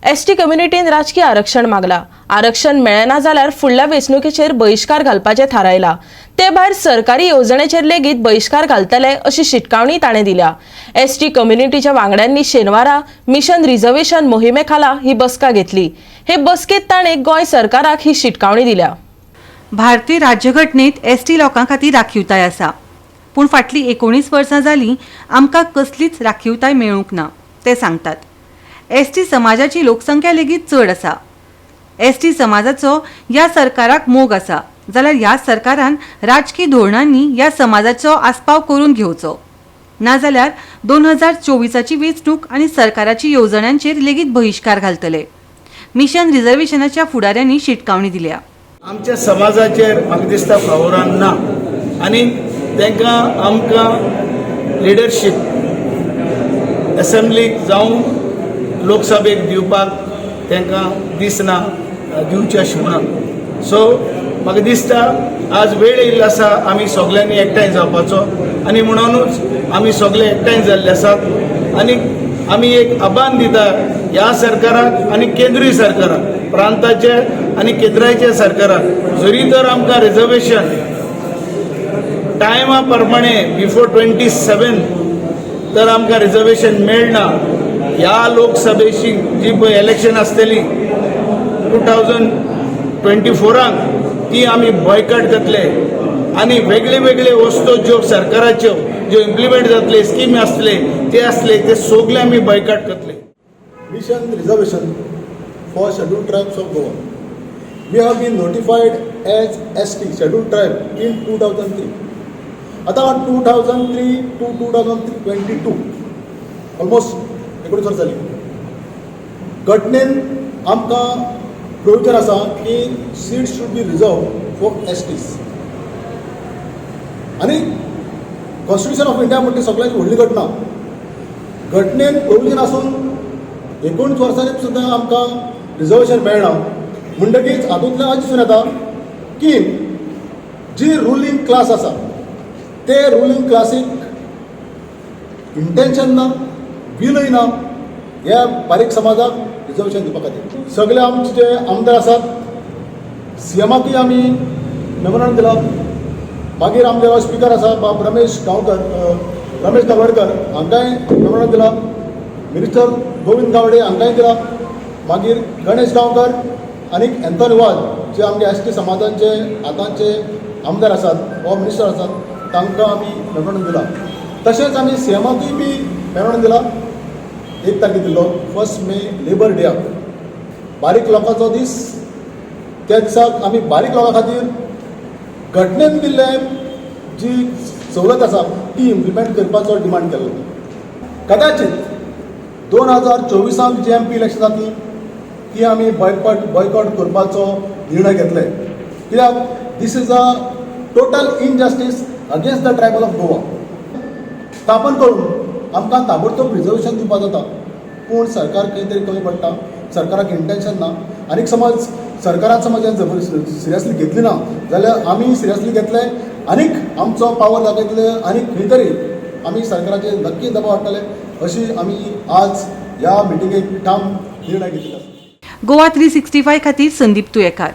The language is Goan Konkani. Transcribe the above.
एसटी कम्युनिटीन राजकी आरक्षण मागला. आरक्षण मेळना जाल्यार फुडल्या वेंचणुकेचेर बहिश्कार घालपाचें थारायला. ते भायर सरकारी येवजणेचेर लेगीत बहिश्कार घालतले अशी शिटकावणी ताणें दिल्या. एसटी कम्युनिटीच्या वांगड्यांनी शेनवारा मिशन रिझर्वेशन मोहिमे खाला ही बसका घेतली. हे बसकेत ताणें गोंय सरकाराक ही शिटकावणी दिल्या. भारतीय राज्यघटनेत एसटी लोकां खातीर राखीवताय आसा, पूण फाटलीं 19 वर्सां जालीं आमकां कसलीच राखीवताय मेळूंक ना, ते सांगतात. एसटी समाजाची लोकसंख्या लेगीत चड आसा. एसटी समाजाचो ह्या सरकाराक मोग आसा जाल्यार ह्या सरकारान राजकी धोरणांनी ह्या समाजाचो आस्पाव करून घेवचो, नाजाल्यार 2024ची वेंचणूक आनी सरकाराची येवजण्यांचेर लेगीत बहिश्कार घालतले, मिशन रिझर्वेशनाच्या फुडाऱ्यांनी शिटकावणी दिल्या. आमच्या समाजाचेर म्हाका दिसता फावरान ना आनी तांकां आमकां लिडरशीप एसेंब्लीक जावं लोकसभेक दिवपाक तांकां दिसना, दिवचें अशें म्हणून. सो म्हाका दिसता आज वेळ येयल्लो आसा आमी सगल्यांनी एकठांय जावपाचो आनी म्हणूनच आमी सगळे एकठांय जाल्ले आसात आनी आमी एक आव्हान दिता ह्या सरकाराक आनी केंद्रीय सरकाराक, प्रांताचे आनी केंद्राचे सरकाराक. जरी तर आमकां रिजर्वेशन टायमा प्रमाणे बिफोर 27 तर आमकां रिजर्वेशन मेळना, ह्या लोकसभेची जी पळय इलेक्शन आसतली 2024राक, ती आमी बॉयकॉट करतले आनी वेगळे वेगळे वस्तू ज्यो सरकाराच्यो ज्यो इम्प्लिमेंट जातले, स्कीम आसतले, ते आसले, ते सगळे आमी बॉयकॉट करतले. Mission Reservation for Scheduled Tribes of Goa. We have been notified as ST, Scheduled Tribe, in 2003. आता 2003 to 2022, almost 19 वर्सां जाली. घटनेन आमकां प्रोविजन आसा की seat should be reserve for STs आनी कॉन्स्टिट्युशन ऑफ इंडिया म्हणटी सगळ्यात व्हडली घटना. घटनेन प्रोविजन आसून 19 वर्सांनी सुद्दां आमकां रिजर्वेशन मेळना म्हणटकीच हातूंतल्यान अशें दिसून येता की जी रुलींग क्लास आसा ते रुलींग क्लासीक इंटेन्शन ना, विलय ना ह्या बारीक समाजाक रिजर्वेशन दिवपा खातीर. सगळे आमचे जे आमदार आसात, सी एमाकूय आमी मेमोरंडम दिला. मागीर आमचे स्पिकर आसा बाब रमेश गांवकर, रमेश तवडकर हांकांय मेमोरंडम दिला. मिनिस्टर गोविंद गावडे हांकांय दिला. मागीर गणेश गांवकर आनी एंथोनी वाज जे आमचे एस टी समाजांचे आतांचे आमदार आसात वा मिनिस्टर आसात, तांकां आमी मेमोरंडम दिला. तशेंच आमी सी एमाकूय बी मेमोरंडम दिला. एक तारखे दिल्लो, 1 मे, लेबर डेयाक, बारीक लोकांचो दीस. त्या दिसाक आमी बारीक लोकां खातीर घटनेन दिल्ले जी सवलत आसा ती इम्प्लिमेंट करपाचो डिमांड केल्लो. कदाचित 2024राक जी एम पी इलेक्शन जातली ती आमी बॉयकॉट करपाचो निर्णय घेतले, कित्याक this is a total injustice against the tribal of Goa. स्थापन करून आमकां ताबडतोब रिजर्वेशन दिवपाक जाता, पूण सरकार खंय तरी कमी पडटा. सरकाराक इंटेन्शन ना. आनीक समज सरकारान समज हें सिरियसली घेतली ना जाल्यार आमी सिरियसली घेतले आनीक आमचो पावर दाखयतले आनी खंय तरी आमी सरकाराचेर नक्की दबाव हाडटले, अशी आमी आज ह्या मिटिंगेक ठाम निर्णय घेतिल्लो आसा. गोवा 365 खातीर संदीप तुयेकार.